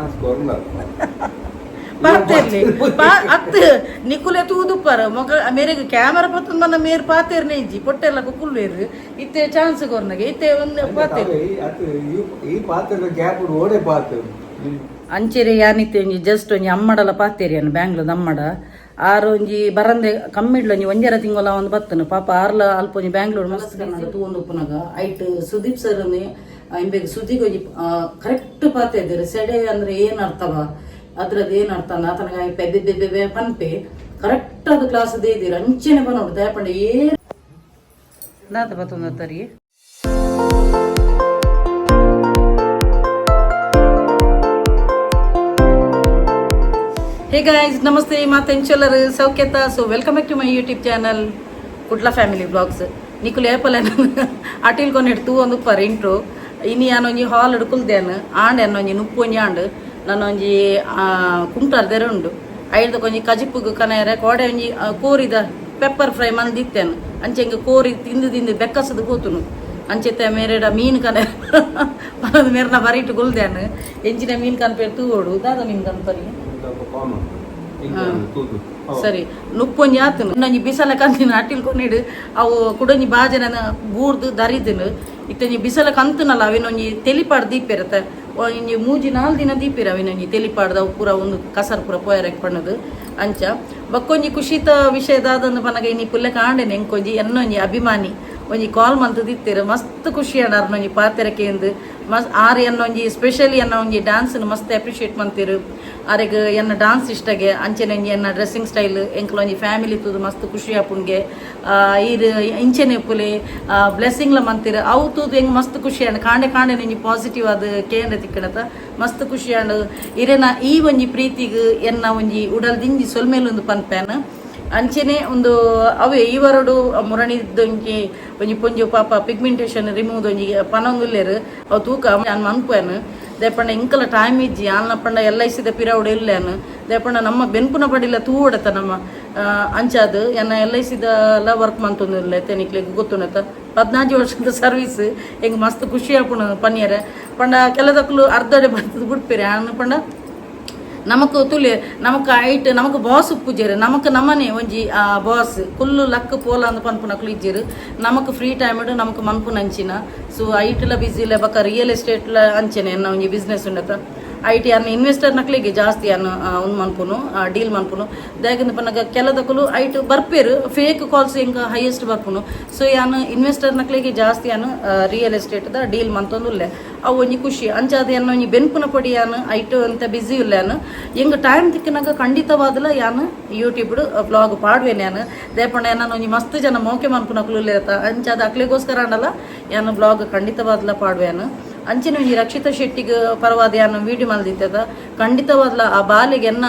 Chance ಕೊರ್ಲ. ಪಾತೆರ್ಲಿ ಅತ್ ನಿಕುಲೆ ತೂದುಪ್ಪರ ಮೊಕ ಮೇರೆಗ್ camera ಪತ್ತೊಂದು ಮೇರ್ ಪಾತೆರ್ನೆ ಇಜ್ಜಿ, ಪೊಟ್ಟೆಲ್ಲ ಕುಕ್ಕುಲ್ವೇರು. ಇತ್ತೆ ಚಾನ್ಸ್ ಕೊರ್ನಗೆ ಇತ್ತೆ ಒಂದು ಪಾತೆರ್. ಅತ್ ಈ ಪಾತ್ರದ ಗ್ಯಾಪ್ ಓಡೆ ಪಾತೆ. ಅಂಚೆರೆ ಯಾನಿತ್ತೆ ಒಂಜಿ ಜಸ್ಟ್ ಒಂಜಿ ಅಮ್ಮಡಲ ಪಾತೆರಿಯನ್, ಬ್ಯಾಂಗ್ಳೂರ್ ಅಮ್ಮಡ. ಆರು ಒಂಜಿ ಬರಂದೆ ಕಮ್ಮಿಡ್ಲ ಒಂಜಿ ಒಂಜರ ತಿಂಗಳ ಒಂದು ಬತ್ತನು. ಪಾಪ ಆರ್ಲ ಅಲ್ಪ ಒಂಜಿ ಬ್ಯಾಂಗ್ಳೂರ್ ಮಸ್ತ್ ತೂವೊಂದು ಉಪ್ಪುನಗ ಐಟ್ ಸುದೀಪ್ ಸರ್ ಇಂಬೆಗ್ ಸುದೀಪ್ ಒಂಜಿ ಕರೆಕ್ಟ್ ಪಾತೆ ಇದ್ದಾರೆ. ಸೆಡೆ ಅಂದ್ರೆ ಏನ್ ಅರ್ಥವ, ಅದ್ರದ್ದು ಏನ್ ಅರ್ಥ ಅಂದ್ರೆ ಆತನಗ ಪೆಬೆ ಬೆಬೆ ಬೆ ಪನ್ಪೆ. ಕರೆಕ್ಟ್ ಅದು ಕ್ಲಾಸ್ ದೇದಿರ ಅಂಚೆನೆ ಪನೋಡು ದಯಪಂಡ ಏ ದಾತ ಬತ್ತೊಂದು ತರಿ. Hey guys, namaste ಮಾತೆಂಚಲರು ಸೌಖ್ಯತ. So welcome back to my YouTube channel Kudla family blogs. ನಿಕುಲು ಏಪಲ ಅಟಿಲ್ ಕೊನೆಟ್ ತೂ ಒಂದು ಉಪ್ಪರ್ ಇಂಟ್ರು. ಇನಿ ಒಂಜಿ ಹಾಲ್ ಕುಲ್ದೇನು ಆಂಡ್ ಒಂಜಿ ನುಪ್ಪು ಒಂಜಿ ಆಂಡ್ ನನ್ನೊಂಜಿ ಕುಂಟಾರ್ ದೆರೆ ಉಂಡು. ಐಡ್ದ ಒಂಜಿ ಕಜಿಪುಗು ಕನೆಯರೆ ಕೋಡೆ ಒಂಜಿ ಕೋರಿದ ಪೆಪ್ಪರ್ ಫ್ರೈ ಮಂದಿತ್ತೇನು. ಅಂಚೆ ಹಿಂಗೆ ಕೋರಿ ತಿಂದು ತಿಂದು ಬೆಕ್ಕಸದು ಕೂತುನು. ಅಂಚೆತ್ತೆ ಮೇರೆಡ ಮೀನು ಕನೆ ಮೇರ್ನ ಬರೀಟು ಕುಲ್ದೇನು. ಎಂಚಿನ ಮೀನು ಕನ್ಪೇರು ತೂವೋಡು. ದಾದ ಮೀನು ಕನ್ಪರಿ? ಸರಿ, ನುಪ್ಪೊಂಜಿ ಆತನು. ಒಂಜಿ ಬಿಸಲ ಕಂತಿನ ಅಟ್ಟಿಲ್ ಕೊನಿಡು ಅವು ಕುಡೊಂಜಿ ಬಾಜನ ಬೂರ್ದು ದರಿದನು. ಇತ್ತೊಂಜಿ ಬಿಸಲ ಕಂತುನಲ್ಲ, ಅವಿನೊಂಜಿ ತೆಲಿಪಾಡ್ ದೀಪೆರತ. ಒಂಜಿ ಮೂಜಿ ನಾಲ್ ದಿನ ದೀಪೆರ ಅವಿನೊಂಜಿ ತೆಲಿಪಾಡ್ದ ಅವು ಪೂರ ಒಂದು ಕಸರ್ ಪೂರ ಪೋಯರಕ್ಕೆ ಪಣ್ಣದು. ಅಂಚ ಬಕ್ಕೊಂಜಿ ಖುಷಿತ ವಿಷಯದಾದಂದು ಪನಗ ಇನಿ ಪುಲ್ಲೆ ಕಾಂಡೆನೆ ಎಂಕೊಂಜಿ ಎನ್ನೊಂಜಿ ಅಭಿಮಾನಿ ಒಂಜಿ ಕಾಲ್ ಮಂತದಿತ್ತೆರ್. ಮಸ್ತ್ ಖುಷಿ ಆಂಡ್ ಅರ್ನೊಂಜಿ ಪಾತೆರಕೇಂದು. ಮಸ್ ಆರ್ ಎನ್ನೊಂಜಿ ಸ್ಪೆಷಲಿ ಎನ್ನ ಒಂಜಿ ಡ್ಯಾನ್ಸ್ ಮಸ್ತ್ ಅಪ್ರಿಷಿಯೇಟ್ ಮಂತಿರು. ಆರೆಗ್ ಎನ್ನ ಡಾನ್ಸ್ ಇಷ್ಟಗೆ. ಅಂಚೆನೆ ಒಂಜಿ ಎನ್ನ ಡ್ರೆಸ್ಸಿಂಗ್ ಸ್ಟೈಲ್, ಎಂಕ್ಲ ಒಂಜಿ ಫ್ಯಾಮಿಲಿ ತೂದು ಮಸ್ತ್ ಖುಷಿ ಆಪುಂಡ್ಗೆ. ಈರ್ ಇಂಚೆನೆ ಉಪ್ಪುಲೆ, ಬ್ಲೆಸ್ಸಿಂಗ್ಲ ಮಂತಿರು. ಅವು ತೂದು ಎಂಗ್ ಮಸ್ತ್ ಖುಷಿ ಆಂಡ್. ಕಾಂಡೆ ಕಾಂಡೆ ಒಂಜಿ ಪಾಸಿಟಿವ್ ಅದು ಕೇಂದ್ರ ತಿಕ್ಕಣತ ಮಸ್ತ್ ಖುಷಿ ಆಂಡ್. ಇರೆನ ಈ ಒಂಜಿ ಪ್ರೀತಿಗ್ ಎನ್ನ ಒಂಜಿ ಉಡಲ್ ದಿಂಜಿ ಸೊಲ್ಮೆಲೊಂದು ಪನ್ಪೇನ್. ಅಂಚೆನೆ ಒಂದು ಅವೇ ಈ ವರಡು ಮುರಣಿದೊಂಜಿ ಒಂಜಿ ಪೊಂಜು ಪಾಪ ಪಿಗ್ಮೆಂಟೇಷನ್ ರಿಮೂವ್ ಒಂಜಿ ಪನೊಂದುಲ್ಲೆರ್. ಅವು ತೂಕ ಯಾನ್ ಮನ್ಪುವೆನ್. ದೇಪಂಡ ಇಂಕಲ ಟೈಮ್ ಇಜ್ಜಿ. ಆಲ್ನ ಪಂಡ ಎಲ್ I ಸಿದ ಪಿರವುಡು ಇಲ್ಲೇನು. ದೇಪಂಡ ನಮ್ಮ ಬೆನ್ಪುನ ಪಡಿಲ ತೂವಡತ ನಮ್ಮ ಅಂಚಾದ್ ಎನ್ನ ಎಲ್ I ಸಿದ ಎಲ್ಲ ವರ್ಕ್ ಮಂತೊಂದುಲ್ಲೆ. ನಿಕ್ಲೆಗ್ ಗೊತ್ತುಂಡತ, 14 ವರ್ಷದ ಸರ್ವಿಸ್. ಎಂಕ್ ಮಸ್ತ್ ಖುಷಿ ಆಪುಂಡು ಪನಿಯರೆ. ಪಂಡ ಕೆಲದಕ್ಲು ಅರ್ಧಡೆ ಬರ್ತದ ಬಿಡ್ಪೇರೆ. ಆನ್ ಪಂಡ ನಮಕ್ ತುಲೆ ನಮಕ್ ಐಟ್ ನಮಕ್ ಬಾಸ್ ಉಪ್ಪುಜೆರ್. ನಮಕ್ ನಮನೆ ಒಂಜಿ ಬಾಸ್. ಕುಲ್ಲು ಲಕ್ ಪೋಲ ಅಂದ್ ಪನ್ಪುನಕ್ಲು ಇಜ್ಜೆರ್. ನಮಕ್ ಫ್ರೀ ಟೈಮ್ ನಮಕ್ ಮನ್ಪುನ ಅಂಚಿನ. ಸೊ ಐಟ್ಲ ಬಿಸಿ ಇಲ್ಲ. ಬೊಕ ರಿಯಲ್ ಎಸ್ಟೇಟ್ಲ ಅಂಚೆನೆ ಎನ್ನ ಒಂಜಿ ಬಿಸ್ನೆಸ್ ಉಂಡತ. ಐಟ್ ಯಾನ್ ಇನ್ವೆಸ್ಟರ್ ನಕ್ಲೆಗೆ ಜಾಸ್ತಿ ಯಾನ್ ಉಂದು ಮನ್ಪುನು, ಡೀಲ್ ಮನ್ಪುನು. ದಾಯೆಗಂದ್ ಪನ್ನಗ ಕೆಲದಕುಲು ಐಟ್ ಬರ್ಪೇರು, ಫೇಕ್ ಕಾಲ್ಸ್ ಎಂಕ್ ಹೈಯೆಸ್ಟ್ ಬರ್ಪುನು. ಸೊ ಯಾನ್ ಇನ್ವೆಸ್ಟರ್ ನಕ್ಲೆಗೆ ಜಾಸ್ತಿ ಯಾನ್ ರಿಯಲ್ ಎಸ್ಟೇಟ್ ದ ಡೀಲ್ ಮಂತೊಂದುಲ್ಲೆ. ಅವು ಒಂಜಿ ಖುಷಿ. ಅಂಚಾದ್ ಎನ್ನ ಒಂಜಿ ಬೆನ್ಪುನ ಪೊಡಿ ಯಾನ್ ಐಟ್ ಅಂತ ಬಿಸಿ ಉಲ್ಲೆ. ಯಾನ್ ಎಂಕ್ ಟೈಮ್ ತಿಕ್ಕಿನಾಗ ಖಂಡಿತವಾದಲ ಯಾನ್ ಯೂಟ್ಯೂಬ್ ವ್ಲಾಗ್ ಪಾಡ್ವೇನೆ ಯಾನ್. ದೇಪಂಡ ಎನ್ನ ಒಂಜಿ ಮಸ್ತ್ ಜನ ಮೋಕೆ ಮನ್ಪುನಕ್ಲು ಉಲ್ಲೆರ್. ಅಂಚಾದ್ ಅಕ್ಲೆಗೋಸ್ಕರ ಆಂಡಲ ಯಾನ್ ವ್ಲಾಗ್ ಖಂಡಿತವಾದ್ಲ ಪಾಡ್ವೇನು. ಅಂಚಿನ ಒಂಜಿ ರಕ್ಷಿತಾ ಶೆಟ್ಟಿಗ್ ಪರವಾದ ಯಾನ್ ವೀಡಿಯೋ ಮಲ್ದಿತ್ತದ. ಖಂಡಿತವಾದ್ಲ ಆ ಬಾಲೆಗೆ ಎನ್ನ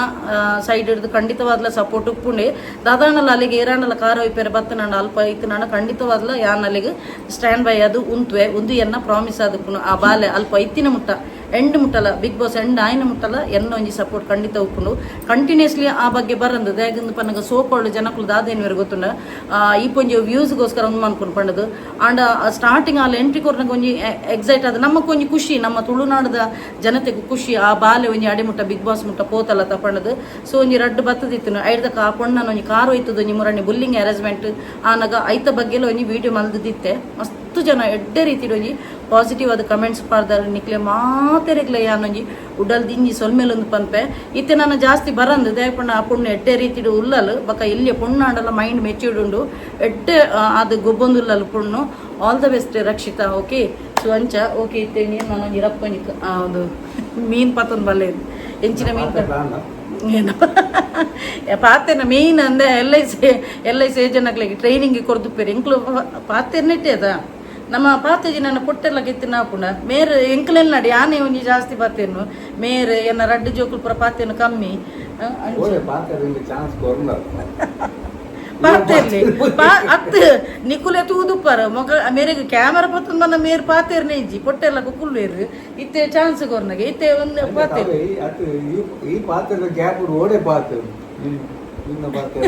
ಸೈಡ್ ಹಿಡ್ದು ಖಂಡಿತವಾದ್ಲ ಸಪೋರ್ಟ್ ಉಪ್ಪುಂಡೆ. ದಾದಾಂಡಲ ಅಲ್ಲಿಗೆ ಏರಾಂಡಲ ಕಾರ್ ಒಯ್ಪೆರೆ ಬತ್ತನಾಂಡ, ಅಲ್ಪ ಇತ್ತನಾಂಡ ಖಂಡಿತವಾದ್ಲ ಯಾನ್ ಅಲ್ಲಿಗೆ ಸ್ಟ್ಯಾಂಡ್ ಬೈ ಅದು ಉಂತುವೆ. ಉಂದು ಎನ್ನ ಪ್ರಾಮಿಸ್ ಆದುಪ್ಪುನು. ಆ ಬಾಲೆ ಅಲ್ಪ ಇತ್ತಿನ ಮುಟ್ಟ, ಎಂಡ್ ಮುಟ್ಟಲ, ಬಿಗ್ ಬಾಸ್ ಎಂಡ್ ಆಯ್ನ ಮುಟ್ಟಲ ಎನ್ನ ಒಂಜಿ ಸಪೋರ್ಟ್ ಖಂಡಿತ ಉಪ್ಪುಂಡು. ಕಂಟಿನ್ಯೂಸ್ಲಿ ಆ ಬಗ್ಗೆ ಬರಂದು. ದಾಯೆಗಂದ್ ಪನ್ನಗ ಸೋಪಾಳು ಜನಕುಲು ದಾದೇನ್ವೆರ್ ಗೊತ್ತುಂಡ, ಈ ಪೊಂಜಿ ವ್ಯೂಸ್ಗೋಸ್ಕರ ಒಂದು ಮನ್ಪುನು ಪಂಡದು. ಆಂಡ ಸ್ಟಾರ್ಟಿಂಗ್ ಅಲ್ಲಿ ಎಂಟ್ರಿ ಕೊರ್ನಗ ಒಂಜಿ ಎಕ್ಸೈಟ್ ಆದ ನಮಕ್ ಒಂಜಿ ಖುಷಿ, ನಮ್ಮ ತುಳುನಾಡದ ಜನತೆಗೆ ಖುಷಿ, ಆ ಬಾಲೆ ಒಂಜಿ ಅಡೆ ಮುಟ್ಟ ಬಿಗ್ ಬಾಸ್ ಮುಟ್ಟ ಪೋತಲ್ಲ ಪಂಡದು. ಸೊ ಒಂಜಿ ರಡ್ಡ್ ಬತ್ತದಿತ್ತುನು. ಐಡ್ದಕ ಆ ಪೊಣ್ಣನ ಒಂಜಿ ಕಾರು ಹೋಯ್ತದ ಒಂಜಿ ಮುರಣಿ ಬುಲ್ಲಿಂಗ್ ಅರೇಂಜ್ಮೆಂಟ್ ಆನಗ ಐತ ಬಗ್ಗೆಲ ಒಂಜಿ ವೀಡಿಯೋ ಮಲ್ದಿತ್ತೆ. ಮಸ್ತ್ ಜನ ಎಡ್ಡೆ ರೀತಿಡ್ ಒಂಜಿ ಪಾಸಿಟಿವ್ ಆದ ಕಮೆಂಟ್ಸ್ ಪಾಡ್ದಾರ. ನಿಕ್ಲೆ ಮಾತೆರೆಗ್ಲ ಯಾನೊಂಜಿ ಉಡಲ್ ದಿಂಜಿ ಸೊಲ್ಮೆಲೊಂದು ಪನ್ಪೆ. ಇತ್ತೆ ನಾನು ಜಾಸ್ತಿ ಬರಂದು. ದಾಯೆ ಆ ಪೊಣ್ಣು ಎಡ್ಡೆ ರೀತಿಡ್ ಉಲ್ಲಲು. ಬೊಕ ಎಲ್ಯ ಪೊಣ್ಣಾಂಡಲ ಮೈಂಡ್ ಮೆಚ್ಯೂರ್ಡ್ ಉಂಡು. ಎಡ್ಡೆ ಅದು ಗೊಬ್ಬೊಂದುಲ್ಲಲು ಪೊಣ್ಣು. All the best Rakshita, okay. So ಅಂಚ ಓಕೆ. ಇತ್ತೆ ನೀನು ನಾನೊಂಜಿ ರಪ್ಪೊಂಜಿ ಒಂದು ಮೀನ್ ಪತ್ತೊಂದು ಬಲ್ಲೆ. ಎಂಚಿನ ಮೀನ್ ಪಾತೆನ ಮೇಯ್ನ್ ಅಂದೆ ಎಲ್ I C ಏಜೆಂಟ್ನಕ್ಲೆಗ್ ಟ್ರೈನಿಂಗ್ ಕೊರ್ದುಪ್ಪೆರ್. ಎಂಕ್ಲು ಪಾತೆರ್ನೆಟ್ಟೆ ಅದ. ನಮ್ಮ ಪಾತೆಜಿ ನನ್ನ ಪೊಟ್ಟೆಲ್ಲ ಗೆತ್ತಿನ ಹಾಪುಂಡ. ಮೇರ್ ಎಂಕ್ಲೆಲ್ ನಡಿ ಆನೆ ಒಂಜಿ ಜಾಸ್ತಿ ಪಾತೇನು. ಮೇರ್ ಎನ್ನ ರಡ್ಡ್ ಜೋಕುಲು ಪೂರ ಪಾತೇನು ಕಮ್ಮಿ. ಚಾನ್ಸ್ ಕೊರ್ಲ. ಪಾತೆರ್ಲಿ ಅತ್ ನಿಕುಲೆ ತೂದುಪ್ಪರ ಮೊಕ ಮೇರೆಗ್ ಕ್ಯಾಮರಾ ಪತ್ತೊಂದು ಮೇರ್ ಪಾತೆರ್ನೆ ಇಜ್ಜಿ, ಪೊಟ್ಟೆಲ್ಲ ಕುಕ್ಕುಲ್ವೇರು. ಇತ್ತೆ ಚಾನ್ಸ್ ಕೊರ್ನಗೆ ಇತ್ತೆ ಒಂದು ಪಾತೆರ್. ಅತ್ ಈ ಪಾತ್ರದ ಗ್ಯಾಪ್ ಓಡೆ ಪಾತೆ ನಿನ್ನ ಪಾತೆ.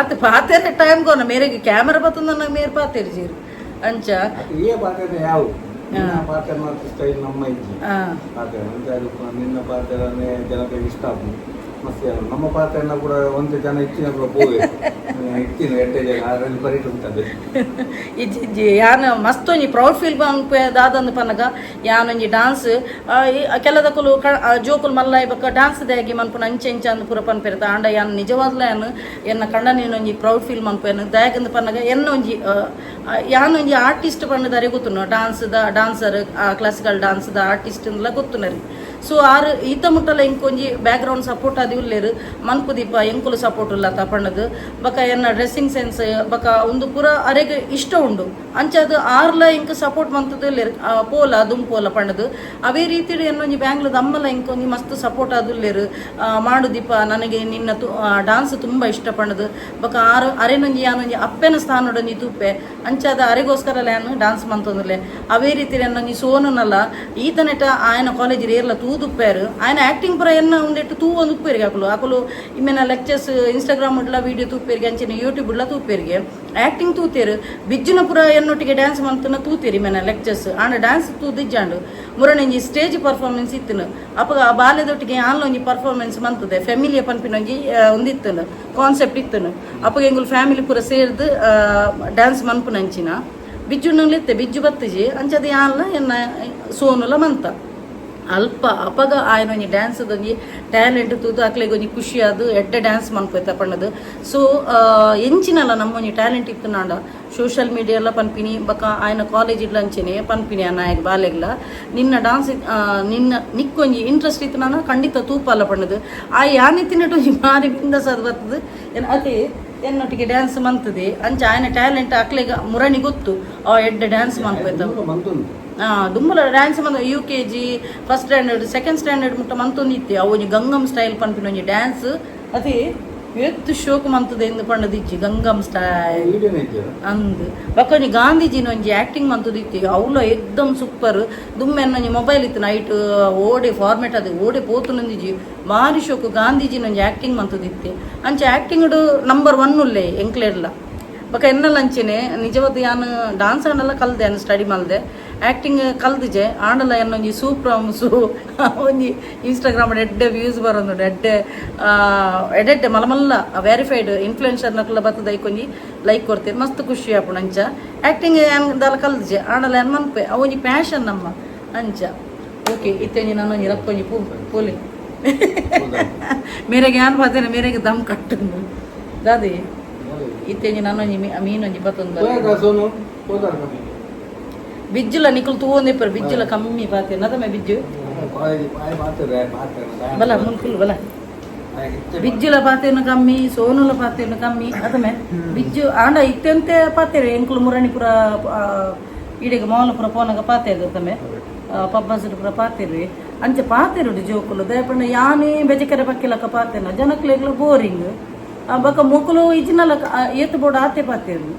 ಅತ್ ಪಾತೆರ್ನೆ ಟೈಮ್ ಕೊರ್ನ ಮೇರೆಗ್ ಕ್ಯಾಮರಾ ಪತ್ತೊಂದು ಮೇರ್ ಪಾತೆರ್ ಜೀರು ಅಂಚ. ಈ ಪಾತ್ರೆ ಯಾವ ನಿನ್ನ ಪಾತ್ರ ಸ್ಟೈಲ್ ನಮ್ಮ ಇಜ್ಜಿ. ಆ. ಪಾತ್ರ ಅಂತ ಅದು ನಿನ್ನ ಪಾತ್ರನೇ ಜನತೆಗೆ ಇಷ್ಟ ಆಗುದು ಮಸ್ತ್. ನಮ್ಮ ಪಾತ್ರನ ಕೂಡ ಒಂದು ಜನ ಇಚ್ಚಿನ ಕೂಡ ಹೋಗಿ ಇಚ್ಚಿನ ಎಡ್ಡೆ ಜನ ಅದರಲ್ಲಿ ಬರೀಟ್ ಉಂಟದೆ. ಇಜ್ಜಿ ಇಜ್ಜಿ, ಯಾನ್ ಮಸ್ತ್ ಒಂಜಿ ಪ್ರೌಡ್ ಫೀಲ್ ಪನ್ಪೆ ದಾದಂದು ಪನ್ನಗ ಯಾನೊಂಜಿ ಡಾನ್ಸ್ ಕೆಲದಕುಲು ಜೋಕುಲು ಮಲ್ಲ ಬೊಕ್ಕ ಡಾನ್ಸ್ ದಾಗಿ ಮನ್ಪುನ ಅಂಚೆ ಇಂಚ ಅಂದ್ ಪೂರ ಪನ್ಪೆರ್. ಆಂಡ ಯಾನ್ ನಿಜವಾದ್ಲ ಯಾನ್ ಎನ್ನ ಕಂಡನೇನೊಂಜಿ ಪ್ರೌಡ್ ಫೀಲ್ ಮನ್ಪೇನು. ದಾಯೆಗಂದ್ ಪನ್ನಗ ಎನ್ನ ಒಂಜಿ ಯಾನೊಂಜಿ ಆರ್ಟಿಸ್ಟ್ ಪಂಡ ಗೊತ್ತುನು, dance the dancer, classical dance the artist ಅಂದ್ಲ ಗೊತ್ತುನರಿ. ಸೊ ಆರ್ ಈತ ಮುಟ್ಟಲ ಇಂಕೊಂಜಿ ಬ್ಯಾಕ್ ಗ್ರೌಂಡ್ ಸಪೋರ್ಟ್ ಆದಿ ಉಲ್ಲೇರು, ಮನ್ಪುದೀಪ ಎಂಕುಲು ಸಪೋರ್ಟ್ ಉಲ್ಲ ಪಂಡದು. ಬೊಕ ಎನ್ನ ಡ್ರೆಸ್ಸಿಂಗ್ ಸೆನ್ಸ್ ಬೊಕ ಒಂದು ಪೂರ ಅರೆಗ್ ಇಷ್ಟ ಉಂಡು. ಅಂಚಾದ್ ಆರ್ಲ ಇಂಕ್ ಸಪೋರ್ಟ್ ಮಂತುದು ಉಲ್ಲೇರು, ಪೋಲ ದುಂಪೋಲ ಪಂಡದು. ಅವೇ ರೀತಿಡ್ ಎನ್ನೊಂಜಿ ಬ್ಯಾಂಗ್ಳೂರ್ ಅಮ್ಮಲ ಇಂಕೊಂಜಿ ಮಸ್ತ್ ಸಪೋರ್ಟ್ ಆದುಲ್ಲೇರು, ಮಾಡುದೀಪ, ನನಗೆ ನಿನ್ನ ಡಾನ್ಸ್ ತುಂಬ ಇಷ್ಟ ಪಂಡದು. ಬೊಕ ಆರು ಅರೆನೊಂಜಿ ಯಾನೊಂಜಿ ಅಪ್ಪೆನ ಸ್ಥಾನೊಡೊಂಜಿ ತೂಪೆ. ಅಂಚಾದ ಅರೆಗೋಸ್ಕರ ಯಾನ್ ಡಾನ್ಸ್ ಮಂತೊಂದುಲ್ಲೆ. ಅವೇ ರೀತಿ ಎನ್ನೊಂಜಿ ಸೋನುನಲ್ಲ ಈತನೆಟ ಆಯನ ಕಾಲೇಜ್ ಏರ್ಲ ತೂದುಪ್ಪೇರು. ಆಯನ ಆಕ್ಟಿಂಗ್ ಪುರ ಎನ್ನ ಉಂದೆಟ್ಟು ತೂ ಒಂದು ಉಪ್ಪೇರಿಗೆ ಅಕುಲು ಅಕುಲು ಇಮ್ಮೆನ ಲೆಕ್ಚರ್ಸ್ ಇನ್ಸ್ಟಾಗ್ರಾಮ್ ಉಡ್ಲ ವೀಡಿಯೋ ತೂಪೇರಿಗೆ, ಅಂಚಿನ ಯೂಟ್ಯೂಬ್ ಉಡ್ಲ ತೂಪೇರಿಗೆ ಆಕ್ಟಿಂಗ್ ತೂತೇರು. ಬಿಜ್ಜುನ ಪುರ ಎನ್ನೊಟ್ಟಿಗೆ ಡ್ಯಾನ್ಸ್ ಮಂತನ ತೂತೇರಿ ಇಮ್ಮೆನ ಲೆಕ್ಚರ್ಸ್. ಆಂಡ ಡ್ಯಾನ್ಸ್ ತೂದಿಜ್ಜಾಂಡು. ಮುರಣಂಜಿ ಸ್ಟೇಜ್ ಪರ್ಫಾರ್ಮೆನ್ಸ್ ಇತ್ತನು. ಅಪಗ ಆ ಬಾಲ್ಯದೊಟ್ಟಿಗೆ ಆನ್ಲೊಂಜಿ ಪರ್ಫಾರ್ಮೆನ್ಸ್ ಮಂತದೆ, ಫ್ಯಾಮಿಲಿಯ ಪನ್ಪಿನೊಂಜಿ ಒಂದಿತ್ತನು ಕಾನ್ಸೆಪ್ಟ್ ಇತ್ತನು. ಅಪಗ ಎಂಗುಲು ಫ್ಯಾಮಿಲಿ ಪೂರ ಸೇರ್ದು ಡ್ಯಾನ್ಸ್ ಮನ್ಪುನಂಚಿನ ಬಿಜ್ಜು ಇತ್ತೆ ಬಿಜ್ಜು ಬತ್ತಿಜಿ. ಅಂಚದ ಯಾನ್ಲ ಎನ್ನ ಸೋನುಲ ಮಂತ ಅಲ್ಪ. ಅಪಗ ಆಯನ ಒಂಜಿ ಡ್ಯಾನ್ಸ್ ಒಂಜಿ ಟ್ಯಾಲೆಂಟ್ ತೂದು ಅಕ್ಲೆಗ್ ಒಂಜಿ ಖುಷಿ ಆದ್ ಎಡ್ಡೆ ಡ್ಯಾನ್ಸ್ ಮನ್ಪೋಯ್ತ ಪಂಡದು. ಸೊ ಎಂಚಿನಲ್ಲ ನಮ್ಮ ಒಂಜಿ ಟ್ಯಾಲೆಂಟ್ ಇತ್ತು ನಾಂಡ ಸೋಷಿಯಲ್ ಮೀಡಿಯಾ ಎಲ್ಲ ಪನ್ಪಿನಿ. ಬೊಕ ಆಯನ ಕಾಲೇಜ್ ಇಡ್ಲ ಅಂಚೆನೆ ಪನ್ಪಿನಿ. ಆ ನಾಯಕ್ ಬಾಲೆಗ್ಲ ನಿನ್ನ ಡಾನ್ಸ್ ನಿನ್ನ ನಿಕ್ಕೊಂಜಿ ಇಂಟ್ರೆಸ್ಟ್ ಇತ್ತು ನಾನು ಖಂಡಿತ ತೂಪಲ್ಲ ಪಂಡದು. ಆ ಯಾನಿತ್ತಿನಟ್ಟು ಒಂಜಿ ಮಾರಿ ಬಿಂದಸ್ ಅದು ಬರ್ತದೆ ಏನ್ ಅದೇ ಎನ್ನೊಟ್ಟಿಗೆ ಡ್ಯಾನ್ಸ್ ಮಂತದೆ. ಅಂಚ ಆಯನ ಟ್ಯಾಲೆಂಟ್ ಅಕ್ಲೆಗ್ ಮುರಣಿ ಗೊತ್ತು, ಆ ಎಡ್ಡೆ ಡ್ಯಾನ್ಸ್ ಮನ್ಪೋಯ್ತ. ಮಂತುಂಡು. ದುಂಬುಲ ಡ್ಯಾನ್ಸ್ ಮಂದ UKG, first standard, second standard ಮುಟ್ಟ ಮಂತೊಂದಿತ್ತೆ. ಅವು ಒಂಜಿ ಗಂಗಮ್ ಸ್ಟೈಲ್ ಪನ್ಪಿನ ಒಂಜಿ ಡ್ಯಾನ್ಸ್ ಅದೇ ಎತ್ತು ಶೋಕ್ ಮಂತದೆ ಎಂದು ಪಂಡದಿಜ್ಜಿ ಗಂಗಮ್ ಸ್ಟೈಲ್. ವೀಡಿಯೋನೇ ಇದ್ದೀರ. ಅಂದ್ ಬೊಕ್ಕ ಒಂಜಿ ಗಾಂಧೀಜಿನ ಒಂಜಿ ಆಕ್ಟಿಂಗ್ ಮಂತುದಿತ್ತಿ, ಅವ್ಲ ಎಕ್ದಮ್ ಸೂಪರ್. ದುಮ್ಮೆನ್ನ ಒಂಜಿ ಮೊಬೈಲ್ ಇತ್ತು ನೈಟ್ ಓಡೆ ಫಾರ್ಮೆಟ್ ಅದು ಓಡೆ ಪೋತುನೊಂದಿಜ್ಜಿ. ಬಾರಿ ಶೋಕು ಗಾಂಧೀಜಿನ ಒಂಜಿ ಆಕ್ಟಿಂಗ್ ಮಂತುದಿತ್ತೆ. ಅಂಚ ಆಕ್ಟಿಂಗ್ ನಂಬರ್ 1 ಉಲ್ಲೆ ಎಂಕ್ಲೆಡ್ಲ. ಬೊಕ ಎನ್ನಲ ಅಂಚೆನೆ ನಿಜವಾದ ಯಾನ್ ಡಾನ್ಸ್ ಆಂಡಲ ಕಲ್ದೆ, ಯಾನ್ ಸ್ಟಡಿ ಮಲ್ದೆ. ಆಕ್ಟಿಂಗ್ ಕಲ್ದಿಜೆ. ಆಂಡಲ ಎನ್ನೊಂಜಿ ಸೂಪ್ರಮ್ ಸೂ ಒಂಜಿ ಇನ್ಸ್ಟಾಗ್ರಾಮ್ ಎಡ್ಡೆ ವ್ಯೂಸ್ ಬರೋದು, ಎಡ್ಡೆ ಎಡ್ಡೆ ಮಲ್ಲ ಮಲ್ಲ ವೆರಿಫೈಡ್ ಇನ್ಫ್ಲುಯೆನ್ಸರ್ ನಕುಲ ಬತ್ತದ ಐಕೊಂಜಿ ಲೈಕ್ ಕೊಡ್ತೇನೆ, ಮಸ್ತ್ ಖುಷಿ ಆಪುಂಡು. ಅಂಚ ಆಕ್ಟಿಂಗ್ ಯಾನ್ ದಾಲ ಕಲ್ದಿಜೆ, ಆಂಡಲ ಯಾನ್ ಮನ್ಪೆ, ಅವು ಒಂಜಿ ಪ್ಯಾಷನ್ ನಮ್ಮ ಅಂಚ. ಓಕೆ, ಇತ್ತೆಂಜಿ ನಾನೊಂಜಿ ರಕ್ಕೊಂಜಿ ಪೂ ಪೋಲಿ ಮೇರೆಗೆ ಯಾನ್ ಪಾತೇನೆ ಮೇರೆಗೆ ದಮ್ ಕಟ್ಟುಂಡು ದಾದಿ. ಇತ್ತೆಂಜಿ ನಾನೊಂಜಿ ಮೀನೊಂಜಿ ಪತ್ತೊಂದು. ಸೋನು ಹೋದಾರ. ಬಿಜ್ಜುಲ ನಿಕುಲು ತೂವೊಂದಿಪ್ಪರು, ಬಿಜ್ಜುಲ ಕಮ್ಮಿ ಪಾತೆ ನದಮೆ ಬಿಜ್ಜು. ಕಾಲೇಜ್ ಪಾತ್ರೆ ಪಾತ್ರೆ. ಬಲ ಮುನ್ಕುಲು ಬಲ. ಬಿಜ್ಜುಲ ಪಾತೇನು ಕಮ್ಮಿ, ಸೋನುಲ ಪಾತೇನು ಕಮ್ಮಿ ಅದಮೆ ಬಿಜ್ಜು. ಆಂಡ ಇತ್ತೆಂತೆ ಪಾತೇರು ಎಂಕುಲು ಮುರಣಿಪುರ ಈಡೆಗೆ ಮೌನಪುರ ಪೋನಗ ಪಾತೇರು ತಮೆ ಪಬ್ಬಸರು ಪುರ ಪಾತೇರು. ಅಂಚೆ ಪಾತೇರುಡು ಜೋಕುಲು ದಯಪಂಡ ಯಾನೇ ಬೆಜಕೆರೆ ಪಕ್ಕಿಲಕ್ಕ ಪಾತೇನ ಜನಕ್ಲೆಗ್ಲ ಬೋರಿಂಗ್. ಬೊಕ ಮೊಕುಲು ಇಜಿನಲ ಏತ್ ಬೋಡು ಆತೆ ಪಾತೇರು.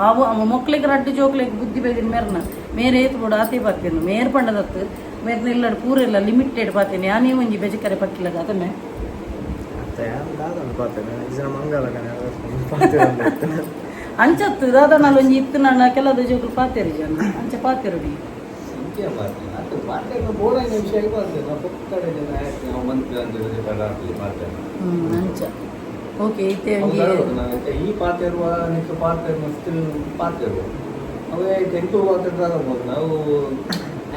ಅವು ಅವ ಮೊಕ್ಲಿಗೆ ರಡ್ಡು ಜೋಕ್ಲೆಗ್ ಬುದ್ಧಿ ಬೈದಿನ ಮೇರ್ನ ಮೇರೆ ಏತ್ ಬೋಡು ಆತೆ ಪಾತೇನು. ಮೇರ್ ಪಂಡದತ್ತು ಮೇರ್ನ ಇಲ್ಲಡ್ ಪೂರ ಇಲ್ಲ ಲಿಮಿಟೆಡ್ ಪಾತೇನೆ ಯಾನೇ ಒಂಜಿ ಬೆಜಕೆರೆ ಪಕ್ಕಿಲಗ ಅದಮೆ. ಅತ್ತೆ ದಾದೊಂದು ಪಾತೆರ ಇಜನ ಮಂಗಲ ಪಾತೆರ. ಅಂಚತ್ತು ದಾದ ಒಂಜಿ ಇತ್ತು ನನ್ನ ಕೆಲವು ಜೋಕುಲು ಪಾತೇರು ಜನ ಅಂಚೆ ಪಾತೇರುಡಿ. ಪಾತ್ರೆ ಬೋರ್ಡ್ ವಿಷಯ ಪಾತ್ರೆ ನಾವು ಪೊಕ್ಕಡೆ ಜನ ನಾವು ಮಂತ್ರಿ ಅಂತ ಪಾತ್ರೆ. ಅಂಚ ಓಕೆ ಇತ್ತೆ ಒಂಜಿ ಈ ಪಾತ್ರೆ ಇರುವ ನಿಕ್ಕ ಪಾತ್ರೆ ಮಸ್ತ್ ಪಾತ್ರೆ ಇರುವ ಅವೇ ಎಂಟು ಪಾತ್ರೆ ನಾವು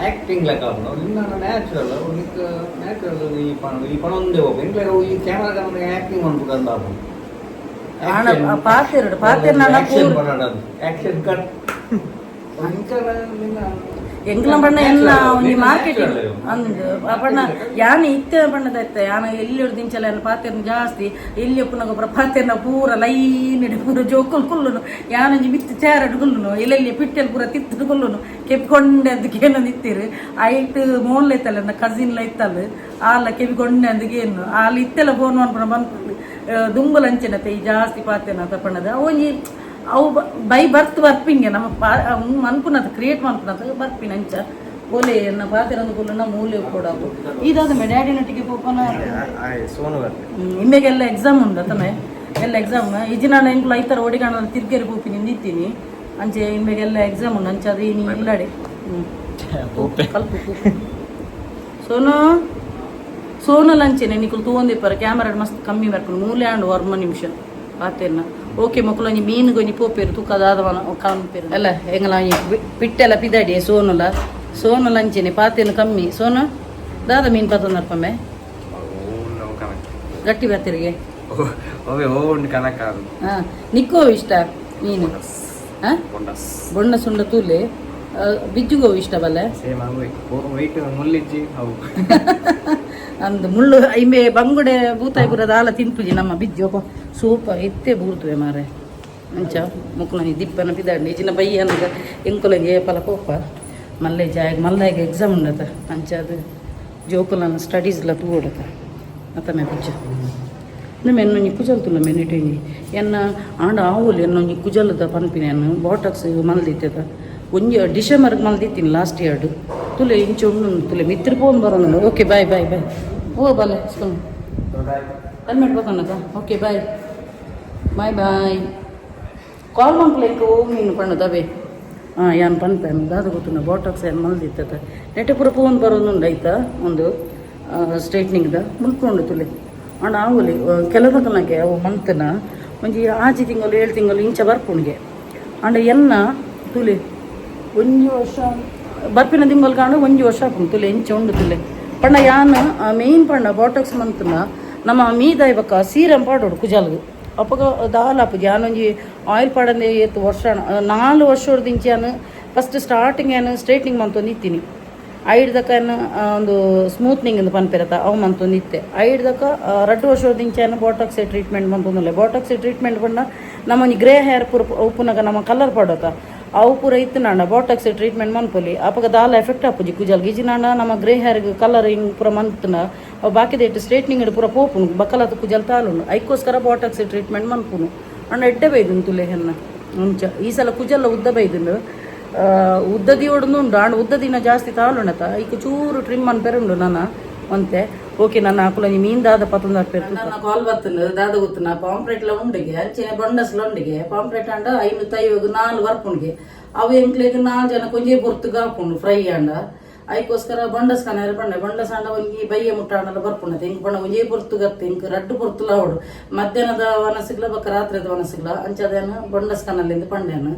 ಆಕ್ಟಿಂಗ್ ಲೆಕ್ಕ ಆಪುಂಡು. ನಿನ್ನ ನ್ಯಾಚುರಲ್ ಅವು ನಿಕ್ಕ ನ್ಯಾಚುರಲ್ ಈ ಪಣ ಈ ಪಣ ಒಂದೇ ಹೋಗು ಎಂಕ್ಲೆ ಈ ಕ್ಯಾಮರಾ ಆಕ್ಟಿಂಗ್ ಮನ್ಪುಗಂದ ಆಪುಂಡು. ಆಣ ಪಾತೆರಡು ಪಾತೆರ್ ನನ ಆಕ್ಷನ್ ಪೂರ ಆಕ್ಷನ್ ಕಟ್ ನಿನ್ನ. ಎಂಕ್ಲ ಬಣ್ಣ ಎಲ್ಲ ಒಂಜಿ ಮಾರ್ಕೆಟಿಂಗ್ ಅಂದ್ ಆ ಬಣ್ಣ ಯಾನ್ ಇತ್ತೆ ಬಣ್ಣದ ಯಾನ ಎಲ್ಲಿ ದಿಂಚಲ ಯಾನ್ ಪಾತೆರ್ನ ಜಾಸ್ತಿ ಎಲ್ಲಿ ಉಪ್ಪುನ ಗೊಬ್ಬರ ಪಾತೆರ್ನ ಪೂರ ಲೈನ್ ಇಡಿ ಪೂರ ಜೋಕುಲು ಕುಲ್ಲುನು. ಯಾನೊಂಜಿ ಮಿತ್ತು ಚೇರಡ್ ಕುಲ್ಲುನು, ಎಲ್ಲೆಲ್ಲಿ ಪಿಟ್ಟೆಲ್ ಪೂರ ತಿತ್ತು ಕುಲ್ಲುನು ಕೆಪ್ಕೊಂಡೆ ಅದಕ್ಕೆ ಏನೊಂದು ಇತ್ತೀರು. ಐಟ್ ಮೋನ್ಲ ಇತ್ತಲ್ಲ ನನ್ನ ಕಸಿನ್ಲ ಇತ್ತಲ್ಲ ಆಲ ಕೆವಿಕೊಂಡೆ ಅಂದಕ್ಕೆ ಏನು ಆಲ್ ಇತ್ತೆಲ್ಲ ಫೋನ್ ಮನ್ಪುನ ಬಂದ್ಕೊಂಡು ದುಂಬುಲ ಅಂಚಿನತೆ ಈ ಜಾಸ್ತಿ ಪಾತೆರ್ನ ತಪ್ಪಣ್ಣದ ಒಂಜಿ ಅವು ಬೈ ಬರ್ತ್ ಬರ್ಪಿಂಗೆ ನಮ್ಮ ಪಾ ಮನ್ಪುನದು ಕ್ರಿಯೇಟ್ ಮನ್ಪುನದು ಬರ್ಪಿನ. ಅಂಚ ಓಲೆ ಎನ್ನ ಪಾತೆರಂದು ಕುಲ್ಲುನ ಮೂಲೆ ಕೊಡಾಕು ಇದಾದ ಮೇ ಡ್ಯಾಡಿನೊಟ್ಟಿಗೆ ಪೋಪನ. ಸೋನು ಬರ್ತೆ. ಇಮ್ಮೆಗೆಲ್ಲ ಎಕ್ಸಾಮ್ ಉಂಡು ತಮೆ ಎಲ್ಲ ಎಕ್ಸಾಮ್ ಇಜಿನಾನ ಎಂಕುಲು ಐತರ ಒಡಿಗಾಣ ತಿರ್ಗೇರಿ ಪೋಪಿ ನಿಂದಿತ್ತೀನಿ. ಅಂಚೆ ಇಮ್ಮೆಗೆಲ್ಲ ಎಕ್ಸಾಮ್ ಉಂಡು. ಅಂಚೆ ಅದು ಇನಿ ಇಲ್ಲಡೆ. ಕಲ್ಪು. ಸೋನು, ಸೋನು ಲಂಚೆನೆ ನಿಕುಲು ತೂವೊಂದಿಪ್ಪರ. ಕ್ಯಾಮರಾ ಮಸ್ತ್ ಕಮ್ಮಿ ಬರ್ಪುಂಡು. ಮೂಲೆ ಆಂಡ್ ಒರ್ಮ ನಿಮಿಷ ಪಾತೆರ್ನ. ಓಕೆ, ಮೊಕುಲು ಒಂಜಿ ಮೀನುಗೊಂಜಿ ಒಂಜಿ ಪೋಪೇರು ತೂಕದಾದ ಕಾನ್ಪೇರು ಅಲ್ಲ. ಎಂಗಲ ಒಂಜಿ ಪಿಟ್ಟೆಲ್ಲ ಪಿದಾಡಿ. ಸೋನುಲ, ಸೋನು ಲಂಚೆನೆ ಪಾತೆನು ಕಮ್ಮಿ. ಸೋನು, ದಾದ ಮೀನ್ ಪತ್ತೊಂದರ್ಪಮ್ಮೆ? ಗಟ್ಟಿ ಬರ್ತಿರಿಗೆ. ಅವೇ ಓ ಕನಕ. ಹಾ, ನಿಕ್ಕೋ ಇಷ್ಟ ಮೀನು? ಹಾ, ಬೊಣ್ಣ ಸುಂಡ ತೂಲೆ. ಬಿಜ್ಜುಗೋ ಇಷ್ಟ ಬಲ್ಲೆ? ಸೇಮ್ ಅವೇ, ವೈಟ್ ಮುಳ್ಳಿಜ್ಜಿ ಅವು. ಅಂದ್, ಮುಳ್ಳು ಇಂಬೆ ಬಂಗುಡೆ ಬೂತಾಯಿ ಪೂರ ದಾಲ ತಿನ್ಪುಜಿ ನಮ್ಮ ಬಿಜ್ಜು. ಅಪ್ಪ ಸೂಪ ಇತ್ತೆ ಬೂರ್ತುವೆ ಮಾರೆ. ಅಂಚ ಮುಕ್ಕುಲಂಜಿ ದಿಪ್ಪನ ಪಿದಾಡ್ನಿ ಇಜಿನ ಬಯ್ಯನಗ ಎಂಕುಲಂಜಿ ಏಪಲ ಪೋಪ. ಮಲ್ಲೆ ಜಾಗ ಮಲ್ಲಾಗ ಎಕ್ಸಾಮ್ ಉಂಡತ. ಅಂಚ ಅದು ಜೋಕುಲನ ಸ್ಟಡೀಸ್ಲ ತೂವೊಡತ ಅತ್ತಮೆ. ಬಿಜ್ಜ ನಮ್ಮ ಎನ್ನೊಂಜಿ ಕುಜಲ್ ತುಲ್ಲ ಮೆನಿಟೆಂಜಿ ಎನ್ನ ಆಂಡ ಆವುಲು ಎನ್ನೊಂಜಿ ಕುಜಲದ ಪನ್ಪಿನ. ಎನ್ನು ಬಾಟಕ್ಸ್ ಮಲ್ದಿತ್ತೆದ ಒಂಜಿ ಡಿಸೆಂಬರ್ಗೆ ಮಲ್ದಿತ್ತೀನಿ ಲಾಸ್ಟ್ ಇಯರ್ಡ್. ತುಲೆ ಇಂಚ ಉಂಡು ತುಲೆ ಮಿತ್ರ ಫೋನ್ ಬರೋಣ. Okay, bye bye bye. ಓ ಬಲೆ, ಹೆಲ್ಮೆಟ್ ಬತ್ತನಕ. Okay, bye bye bye. Call ಮನ್ಪುಲೆ ಎಂಕ್. ಓ ಮೀನು ಪಣ್ಣದವೇ. ಹಾಂ, ಯಾನ್ ಪನ್ಪೆ ದಾದ ಗೊತ್ತುಂಡ? ಬಾಟಕ್ಸ್ ಏನು ಮಲ್ದಿತ್ತದ ನೆಟೆ ಪೂರ ಫೋನ್ ಬರೋದುಂಡು ಆಯ್ತಾ. ಒಂದು ಸ್ಟ್ರೈಟ್ನಿಂಗ್ದ ಮುಲ್ಕೊಂಡು ತುಲೆ. ಆಂಡ ಆವೊಲಿ ಕೆಲವದಕಲ್ನಗೆ ಅವು ಮಂತನ ಒಂಜಿ 6 ತಿಂಗಳು 7 ತಿಂಗಳು ಇಂಚ ಬರ್ಪುಂಡ್ಗೆ. ಆಂಡ ಎನ್ನ ತುಲೆ ಒಂಜಿ ವರ್ಷ ಬರ್ಪಿನ ತಿಂಗಳು ಕಾಂಡ ಒಂಜಿ ವರ್ಷ ಆಪುಂಡು. ತುಲೆ ಇಂಚ ಉಂಡು ತುಲೆ. ಪಂಡ ಯಾನ್ ಮೇಯ್ನ್ ಪಂಡ ಬಾಟಕ್ಸ್ ಮಂತನ ನಮ್ಮ ಮೀದಾಯಿ ಬೊಕ್ಕ ಸೀರಂ ಪಾಡೋಡು ಕುಜಾಲ್ಗ್. ಅಪಗ ದಾಲ ಆಪುಜಿ. ಯಾನೊಂಜಿ ಆಯಿಲ್ ಪಾಡಂದೆ ಏತ್ ವರ್ಷ, 4 ವರ್ಷದಿಂಚಿ ಯಾನ್ ಫಸ್ಟ್ ಸ್ಟಾರ್ಟಿಂಗ್ ಯಾನ್ ಸ್ಟ್ರೈಟ್ನಿಂಗ್ ಮಂತೊಂದು ಇತ್ತೀನಿ. ಐಡ್ದಕ ಒಂದು ಸ್ಮೂತ್ನಿಂಗ್ ಇಂದು ಪನ್ಪೆರತ ಅವು ಮಂತೊಂದು ಇತ್ತೆ. ಐಡ್ದಕ 2 ವರ್ಷದಿಂಚಿ ಯಾನ್ ಬಾಟಾಕ್ಸ್ ಟ್ರೀಟ್ಮೆಂಟ್ ಮಂತೊಂದುಲ್ಲೆ. ಬಾಟಾಕ್ಸ್ ಟ್ರೀಟ್ಮೆಂಟ್ ಪಂಡ ನಮ್ಮ ಒಂಜಿ ಗ್ರೇ ಹೇರ್ ಪೂರ ಉಪ್ಪುನಗ ನಮ್ಮ ಕಲರ್ ಪಾಡೋತ ಅವು ಪೂರ ಇತ್ತುನಾಂಡ ಬಾಟಾಕ್ಸ್ ಟ್ರೀಟ್ಮೆಂಟ್ ಮನ್ಪೊಲಿ. ಅಪಗ ದಾಲ ಎಫೆಕ್ಟ್ ಆಪುಜಿ ಕುಜಲ್ ಗಿಜಿನಾಂಡ. ನಮ್ಮ ಗ್ರೇ ಹೇರ್ಗ್ ಕಲರ್ ಹಿಂಗ್ ಪೂರ ಮಂತುನ ಅವು ಬಾಕಿದ ಸ್ಟ್ರೈಟ್ನಿಂಗ್ ಪೂರ ಪೋಪುಂಡು. ಬಕ್ಕಲತ ಕುಜಲ್ ತಾಲುಂಡು. ಐಕ್ಕೋಸ್ಕರ ಬಾಟಾಕ್ಸ್ ಟ್ರೀಟ್ಮೆಂಟ್ ಮನ್ಪುನು. ಅಂಡ ಎಡ್ಡೆ ಬೈದುಂಡು ತುಲೆ ಹೆನ್ನ. ಅಂಚ ಈ ಸಲ ಕುಜಲ್ಲ ಉದ್ದ ಬೈದುಂಡು. ಉದ್ದ ದಿಯೋಡುಂದು ಉಂಡು. ಆಂಡ ಉದ್ದ ದಿನ ಜಾಸ್ತಿ ತಾಳುಂಡತ ಐಕ್ ಚೂರು ಟ್ರಿಮ್ ಅನ್ಪೆರುಂಡು ನನ ಒಂತೆ. ಓಕೆ, ನನ್ನ ಅಕುಲಂಜಿ ಮೀನ್ ದಾದ ಪತ್ತೊಂದು ಅರ್ಪೆರ್. ನನ್ನ ಕಾಲ್ ಬತ್ತುಂಡು. ದಾದ ಗೊತ್ತುನ? ಪಾಂಪ್ರೆಟ್ಲ ಉಂಡಿಗೆ, ಅಂಚನೆ ಬೊಂಡಸ್ಲ ಉಂಡಿಗೆ. ಪಾಂಪ್ರೆಟ್ ಅಂಡ 550ಗ್ ನಾಲ್ ಬರ್ಪುಂಡಿಗೆ. ಅವು ಎಂಕ್ಲೆಗ್ ನಾಲ್ ಜನ ಕೊಂಜೆ ಪೊರ್ತುಗ್ ಆಪುಂಡು ಫ್ರೈ ಅಂಡ. ಐಕೋಸ್ಕರ ಬೊಂಡಸ್ ಕನಾರ ಪಂಡೆ. ಬೊಂಡಸ್ ಅಂಡ ಒಂಜಿ ಬಯ್ಯ ಮುಟ್ಟ ಆಂಡಲ ಬರ್ಪುಂಡು. ಎಂಕ್ ಪಂಡ ಒಂಜೇ ಪೊರ್ತುಗತ್ತೆ. ಎಂಕ್ ರಡ್ಡು ಪೊರ್ತುಲ ಆವಡು, ಮಧ್ಯಾಹ್ನದ ವನಸಿಗ್ಲ ಬೊಕ್ಕ ರಾತ್ರಿದ ವನಸಿಗ್ಲ. ಅಂಚದೇನ ಬೊಂಡಸ್ ಕನಲ್ಲಿಂದ ಪಂಡ್ಯಾನ.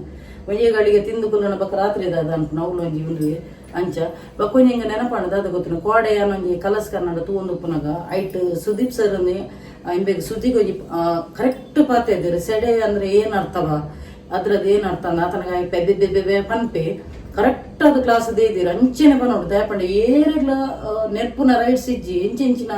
ಒಂಜೇ ಗಳಿಗೆ ತಿಂದು ಕುಲ್ಲನ ಬೊಕ್ಕ ರಾತ್ರಿ ದಾದ ಅನ್ಪುನ ಅವ್ಲು ಒಂಜಿ ಉಂದುವೆ. ಅಂಚ ಬೊಕ್ಕ ಒಂಜಿ ಹಿಂಗ ನೆನಪಾಂಡ. ದಾದ ಗೊತ್ತುನ? ಕೋಡೆ ಒಂಜಿ ಕಲರ್ಸ್ ಕನ್ನಡ ತೂವೊಂದು ಉಪ್ಪುನಗ ಐಟ್ ಸುದೀಪ್ ಸರ್ ಇಂಬೆಗ್ ಸುದೀಗ್ ಒಂಜಿ ಕರೆಕ್ಟ್ ಪಾತೆ ಇದ್ದೀರಿ. ಸೆಡೆ ಅಂದ್ರೆ ಏನ್ ಅರ್ಥವ, ಅದ್ರದ್ದು ಏನ್ ಅರ್ಥ ಅಂದ ಆತನಗ ಪೆಬ್ಬೆ ಬೆಬ್ಬೆ ಪನ್ಪೆ. ಕರೆಕ್ಟ್ ಅದು ಕ್ಲಾಸ್ ದೇದಿರ ಅಂಚೆನೆ ಪನೋಡು. ದಯಪಂಡ ಏರೆಗ್ಲ ನೆರ್ಪುನ ರೈಟ್ಸ್ ಇಜ್ಜಿ. ಇಂಚ ಇಂಚಿನ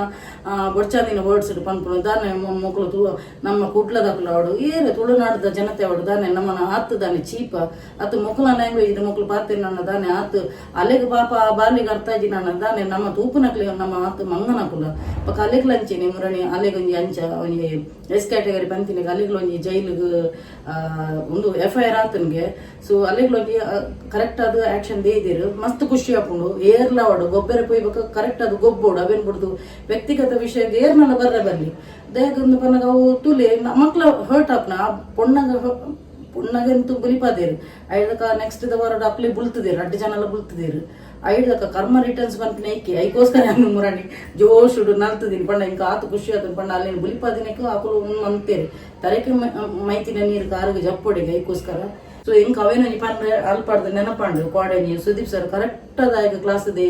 ಬೊಡ್ಚಾಂದಿನ ವರ್ಡ್ಸ್ ಪನ್ಪುನ ದಾನೆ ಮೊಕುಲು ತು ನಮ್ಮ ಕುಡ್ಲದಕುಲು ಅವಡು, ಏರೆ ತುಳುನಾಡದ ಜನತೆ ಅವಡು ದಾನೆ ನಮ್ಮನ ಆತು ದಾನೆ ಚೀಪ ಅತ್ತು ಮೊಕುಲ ಲ್ಯಾಂಗ್ವೇಜ್ ಮೊಕುಲು ಪಾತೆ ನನ್ನ ದಾನೆ ಆತು ಅಲೆಗ್ ಪಾಪ ಆ ಬಾಲಿಗೆ ಅರ್ಥ ಆಜಿ ನನ್ನ ದಾನೆ. ನಮ್ಮ ತೂಪುನಕ್ಲೆ ನಮ್ಮ ಆತು ಮಂಗನಕುಲ ಪಕ್ಕ ಅಲೆಗ್ಲ ಅಂಚೆನೆ ಮುರಣಿ. ಅಲೆಗೊಂಜಿ ಅಂಚ ಒಂಜಿ ಎಸ್ ಕ್ಯಾಟಗರಿ ಪಂತಿನಿಗೆ ಅಲೆಗ್ಲ ಒಂಜಿ ಜೈಲಿಗೆ ಒಂದು ಎಫ್ I R ಆತನ್ಗೆ. ಸೊ ಅಲೆಗ್ಲ ಒಂಜಿ ಕರೆಕ್ಟ್ ಅದು ಆಕ್ಷನ್ ದೇದಿರು. ಮಸ್ತ್ ಖುಷಿ ಆಪುಂಡು. ಏರ್ಲ ಅವಡು ಗೊಬ್ಬರ ಪೊಯ್ಬೇಕ ಕರೆಕ್ಟ್ ಅದು ಗೊಬ್ಬೋಡು. ಅವೇನ್ ಬಿಡುದು ವ್ಯಕ್ತಿಗತ ವಿಷಯ ಏರ್ನಲ್ಲ ಬರ್ರೆ ಬರ್ಲಿ. ದಯಗೊಂದು ಪನ್ನಗ ಅವು ತುಲೆ ಮಕ್ಳ ಹರ್ಟ್ ಆಪ್ನ. ಆ ಪೊಣ್ಣಗ ಪೊಣ್ಣಗಂತೂ ಬುಲಿಪಾದೇರು. ಐದಕ ನೆಕ್ಸ್ಟ್ the ವಾರ ಅಪ್ಲಿ ಬುಲ್ತದೇರು, ಅಡ್ಡು ಜನ ಎಲ್ಲ ಬುಲ್ತದೇರು. ಐದಕ ಕರ್ಮ ರಿಟರ್ನ್ಸ್ ಪನ್ಪಿನ ಐಕೆ. ಐಕೋಸ್ಕರ ಅನ್ನು ಮುರಣಿ ಜೋಶುಡು ನಲ್ತದಿನಿ. ಪಂಡ ಇಂಕ ಆತು ಖುಷಿ ಆತು. ಪಂಡ ಅಲ್ಲಿ ಬುಲಿಪಾದಿನಕ್ಕೆ ಆಕುಲು ಮಂತೇರು ತರೆಕೆ ಮೈತಿನ ನೀರು ಕಾರಿಗೆ ಜಪ್ಪೊಡಿಗೆ ಐಕೋಸ್ಕರ. ಸೊ ಇಂಕ ಅವೇನೊಂಜಿ ಪಂಡ್ರೆ ಅಲ್ಪಾಡ್ದು ನೆನಪಾಂಡು. ಕೋಡೆ ಸುದೀಪ್ ಸರ್ ಕರೆಕ್ಟ್ ಆದ ಕ್ಲಾಸ್ ಇದೆ.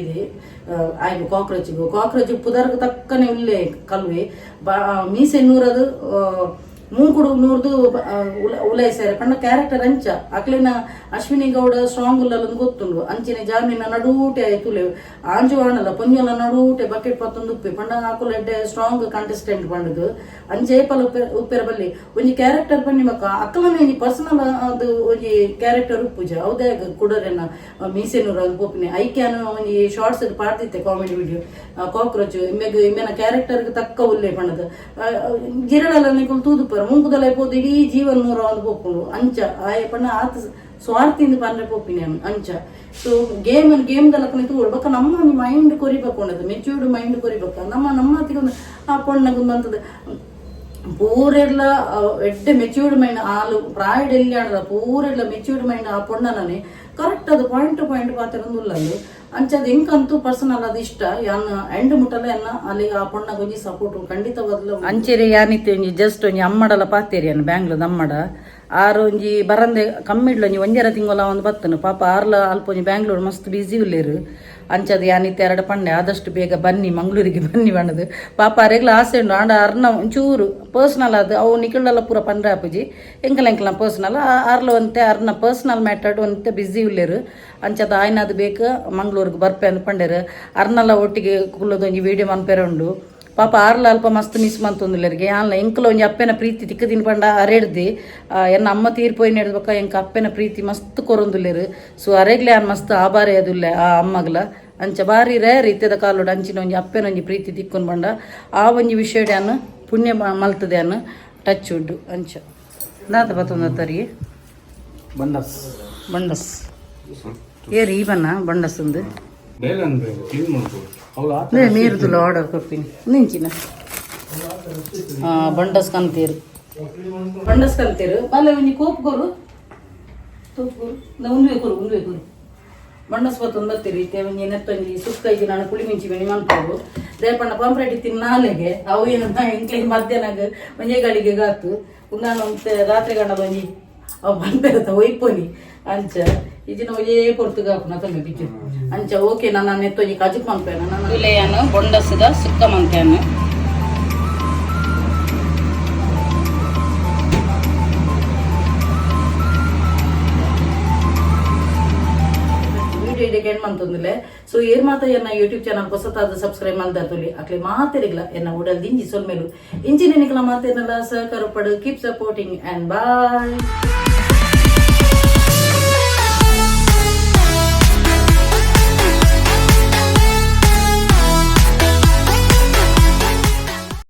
ಆಯ್ತು, ಕಾಕ್ರೋಚಿಗು ಕಾಕ್ರೋಚ್ ಪುದರ್ಗ್ ತಕ್ಕನೆ ಉಲ್ಲೆ ಕಲ್ವೆ ಬಾ ಮೀಸೆ ನೂರದು ಮೂಕುಡು ನೂರ್ದು ಉಲೈಸೇರೆ. ಪಂಡ ಕ್ಯಾರೆಕ್ಟರ್ ಅಂಚ. ಅಕ್ಲಿನ ಅಶ್ವಿನಿ ಗೌಡ ಸ್ಟ್ರಾಂಗ್ ಉಲ್ಲಲಂದು ಗೊತ್ತುಂಡು. ಅಂಚಿನ ಜಾಮೀನ ನಡೂಟೆ ತುಲೆ ಆಂಜು ಆಣಲ್ಲ ಪೊಂಜಲ ನಡೂಟೆ ಬಕೆಟ್ ಪತ್ತೊಂದು ಉಪ್ಪೆ. ಪಂಡ ಆಕುಲು ಎಡ್ಡೆ ಸ್ಟ್ರಾಂಗ್ ಕಂಟೆಸ್ಟೆಂಟ್ ಪಂಡದು. ಅಂಚೆ ಪಲ ಉಪ್ಪೆ ಉಪ್ಪೆರ ಬಲ್ಲಿ ಒಂಜಿ ಕ್ಯಾರೆಕ್ಟರ್ ಪನ್ನಿ ಮಕ್ಕ ಅಕ್ಕಲನ ಒಂಜಿ ಪರ್ಸನಲ್ ಅದು ಒಂಜಿ ಕ್ಯಾರೆಕ್ಟರ್ ಉಪ್ಪುಜ. ಹೌದೇ ಕುಡರೆನ ಮೀಸೆ ನೂರ ಪೋಪಿನಿ ಐಕ್ಯಾನ ಒಂಜಿ ಶಾರ್ಟ್ಸ್ ಪಾಡ್ದಿತ್ತೆ ಕಾಮಿಡಿ ವಿಡಿಯೋ. ಕಾಕ್ರೋಚ್ ಇಂಬೆಗ್ ಇಂಬೆನ ಕ್ಯಾರೆಕ್ಟರ್ಗೆ ತಕ್ಕ ಉಲ್ಲೆ ಪಂಡದು. ಜಿರಳಲ್ಲ ನಿಕುಲು ತೂದುಪರ ಮೂಂಕುದಲ ಪೋದು ಇಡೀ ಜೀವನ ನೂರ ಒಂದು ಪೋಪುಂಡು. ಅಂಚ ಆಯ ಪಂಡ ಆತ ಸ್ವಾರ್ಥಿಂದ ಪಂಡ್ರೆ ಪೋಪಿನಿ ಅಂಚ. ಸೊ ಗೇಮ್ ಗೇಮ್ ದಲಕನೆ ತೂಡು ಬೊಕ್ಕ ನಮ್ಮ ಒಂಜಿ ಮೈಂಡ್ ಕೊರಿಬೇಕು ಉಂಡದು, ಮೆಚ್ಯೂರ್ಡ್ ಮೈಂಡ್ ಕೊರಿಬೇಕು. ನಮ್ಮ ನಮ್ಮ ಒಂದು ಆ ಪೊಣ್ಣಗ್ ಬಂತದ ಪೂರೆಡ್ಲ ಎಡ್ಡೆ ಮೆಚ್ಯೂರ್ಡ್ ಮೈಂಡ್ ಆಲು ಪ್ರಾಯಡ್ ಎಲ್ಲಿ ಆಡದ ಪೂರೆಡ್ಲ ಮೆಚ್ಯೂರ್ಡ್ ಮೈಂಡ್ ಆ ಪೊಣ್ಣನೇ ಕರೆಕ್ಟ್ ಅದು ಪಾಯಿಂಟ್ ಟು ಪಾಯಿಂಟ್ ಪಾತ್ರ ಉಲ್ಲಂದು. ಅಂಚಾದ ಎಂಕಂತೂ ಪರ್ಸನಲ್ ಅದು ಇಷ್ಟ. ಯಾನ್ ಎಂಡ್ ಮುಟ್ಟಲ ಎನ್ನ ಅಲ್ಲಿ ಆ ಪೊಣ್ಣಗ್ ಒಂಜಿ ಸಪೋರ್ಟ್ ಖಂಡಿತವಾದ್ಲ. ಅಂಚೆರೆ ಯಾನಿತ್ತೆ ಒಂಜಿ ಜಸ್ಟ್ ಒಂಜಿ ಅಮ್ಮಡಲ ಪಾತೇರಿ ಯಾನ್ ಬ್ಯಾಂಗ್ಳೂರ್ ಅಮ್ಮಡ ಆರು ಒಂಜಿ ಬರಂದೆ ಕಮ್ಮಿಡ್ಲ ಒಂಜಿ ಒಂಜರ ತಿಂಗೊಲ ಒಂದು ಬತ್ತನು. ಪಾಪ ಆರ್ಲ ಅಲ್ಪ ಒಂಜಿ ಬ್ಯಾಂಗ್ಳೂರ್ ಮಸ್ತ್ ಬಿಸಿ ಉಲ್ಲೇರು. ಅಂಚದ ಯಾನಿತ್ತೆ ಎರಡು ಪಂಡೆ ಆದಷ್ಟು ಬೇಗ ಬನ್ನಿ ಮಂಗಳೂರಿಗೆ ಬನ್ನಿ ಬಣ್ಣದು. ಪಾಪ ಅರೆಗ್ಲ ಆಸೆ ಉಂಡು. ಆಂಡ ಅರ್ನ ಒಂಚೂರು ಪರ್ಸನಲ್ ಅದು ಅವು ನಿಕುಳೆಲ್ಲ ಪೂರ ಪಂಡ್ರೆ ಆಪುಜಿ. ಎಂಕಲ ಎಂಕಲ ಪರ್ಸನಲ್ ಆರ್ಲ ಒಂತೆ ಅರ್ನ ಪರ್ಸನಲ್ ಮ್ಯಾಟರ್ ಒಂತೆ ಬಿಸಿ ಉಲ್ಲೇರು. ಅಂಚದ ಆಯ್ನದು ಬೇಕು ಮಂಗಳೂರಿಗೆ ಬರ್ಪೆ ಅಂದ್ ಪಂಡೇರು. ಅರ್ನಲ್ಲ ಒಟ್ಟಿಗೆ ಕುಲ್ಲದ ಒಂಜಿ ವೀಡಿಯೋ ಮನ್ಪೆರೆ ಉಂಡು. ಪಾಪ ಆರ್ಲ ಅಲ್ಪ ಮಸ್ತ್ ಮಿಸ್ ಮಂತೊಂದುಲ್ಲೆರ್ಗೆ. ಆನ್ಲ ಎಂಕಲ ಒಂಜಿ ಅಪ್ಪೆನ ಪ್ರೀತಿ ತಿಕ್ಕದಿನ ಪಂಡ ಅರೆಡ್ದಿ ಎನ್ನ ಅಮ್ಮ ತೀರ್ಪೋಯಿ ನೆಡ್ದ ಎಂಕ ಅಪ್ಪೆನ ಪ್ರೀತಿ ಮಸ್ತ್ ಕೊರೊಂದುಲ್ಲೆರು. ಸೊ ಅರೆಗ್ಲೆ ಆನ್ ಮಸ್ತ್ ಆಬಾರೆ ಅದುಲ್ಲೆ ಆ ಅಮ್ಮಗ್ಲ. ಅಂಚ ಬಾರಿ ರೇರ್ ಇತ್ತೆದ ಕಾಲೋಡು ಅಂಚಿನ ಒಂಜಿ ಅಪ್ಪೆನ ಒಂಜಿ ಪ್ರೀತಿ ತಿಕ್ಕೊಂದು ಪಂಡ ಆ ಒಂಜಿ ವಿಷಯಡೆ ಅನ್ನು ಪುಣ್ಯ ಮಲ್ತದೆ ಅನ್ನು ಟಚ್ ಉಡ್ಡು. ಅಂಚ ದಾತ ಬತ್ತೊಂದು ಬಂಡಸ್. ಬಂಡಸ್ ಏರಿ ಈ ಬನ್ನ ಬಂಡಸ್ ಒಂದು. ಕ್ಲೀನ್ ಮಾಡ್ಕೊ. ನೀರುದುಲ್ಲ ಆರ್ಡರ್ ಕೊಡ್ತೀನಿ ನಿಂಚಿನ ಬಂಡಸ್ ಕಂತೀರು, ಬಂಡಸ್ ಕಂತೀರು. ಬಾಲೆ ಒಂಜಿ ಕೋಪ್ ಕೊರು, ತೋಪ್ ಕೊರು, ಉಂದುವೆ ಕೊರು, ಉಂದುವೆ ಕೊರು. ಬಂಡಸ್ ಬತ್ತೊಂದು ಬರ್ತೀರಿ. ಇತ್ತೆ ಒಂಜಿ ನೆತ್ತೊಂಜಿ ಸುಕ್ಕ ಇಜ್ಜಿ. ನಾನು ಪುಳಿ ಮಿಂಚಿ ಬೆಣಿ ಮನ್ಪೋಡು ದೇಪಣ್ಣ ಪಾಂಪ್ರೇಟ್ ತಿನ್ನಾಲೆಗೆ ಅವು ಏನು ಎಂಕ್ಲೆ ಮಧ್ಯಾಹ್ನಗ ಒಂಜೇ ಗಳಿಗೆ ಗಾತು. ನಾನು ರಾತ್ರಿ ಗಂಡ ಒಂಜಿ ಅವು ಬಂದಿರತ್ತ ಒಯ್ಪೋನಿ. ಅಂಚ ಇಜಿನ ಒಂಜೇ ಪೊರ್ತುಗ ಹಾಪುನ ತಮ್ಮೆ ಬಿಜ್ಜು. ಅಂಚ ಓಕೆ, ನಾನು ನೆತ್ತೊಂಜಿ ಕಜುಕ್ ಮನ್ಪೇನ. ನಾನು ಇಲೆಯಾನು ಬೊಂಡಸದ ಸುಕ್ಕ ಮಂತೇನು. ವಿಡಿಯೋ ಇದಕ್ಕೆ ಎಂಡ್ ಮಂತೊಂದಿಲ್ಲ. ಸೊ ಏರ್ ಮಾತ ಎನ್ನ ಯೂಟ್ಯೂಬ್ ಚಾನಲ್ ಹೊಸತಾದ ಸಬ್ಸ್ಕ್ರೈಬ್ ಮಲ್ದಾರ್ತುಲಿ ಅಕ್ಲೆ ಮಾತೆರಿಗ್ಲ ಎನ್ನ ಉಡಲ್ ದಿಂಜಿ ಸೊಲ್ಮೆಲು. ಇಂಚಿನ ನಿಕಲ ಮಾತೇನಲ್ಲ ಸಹಕಾರ ಪಡು. Keep supporting and bye.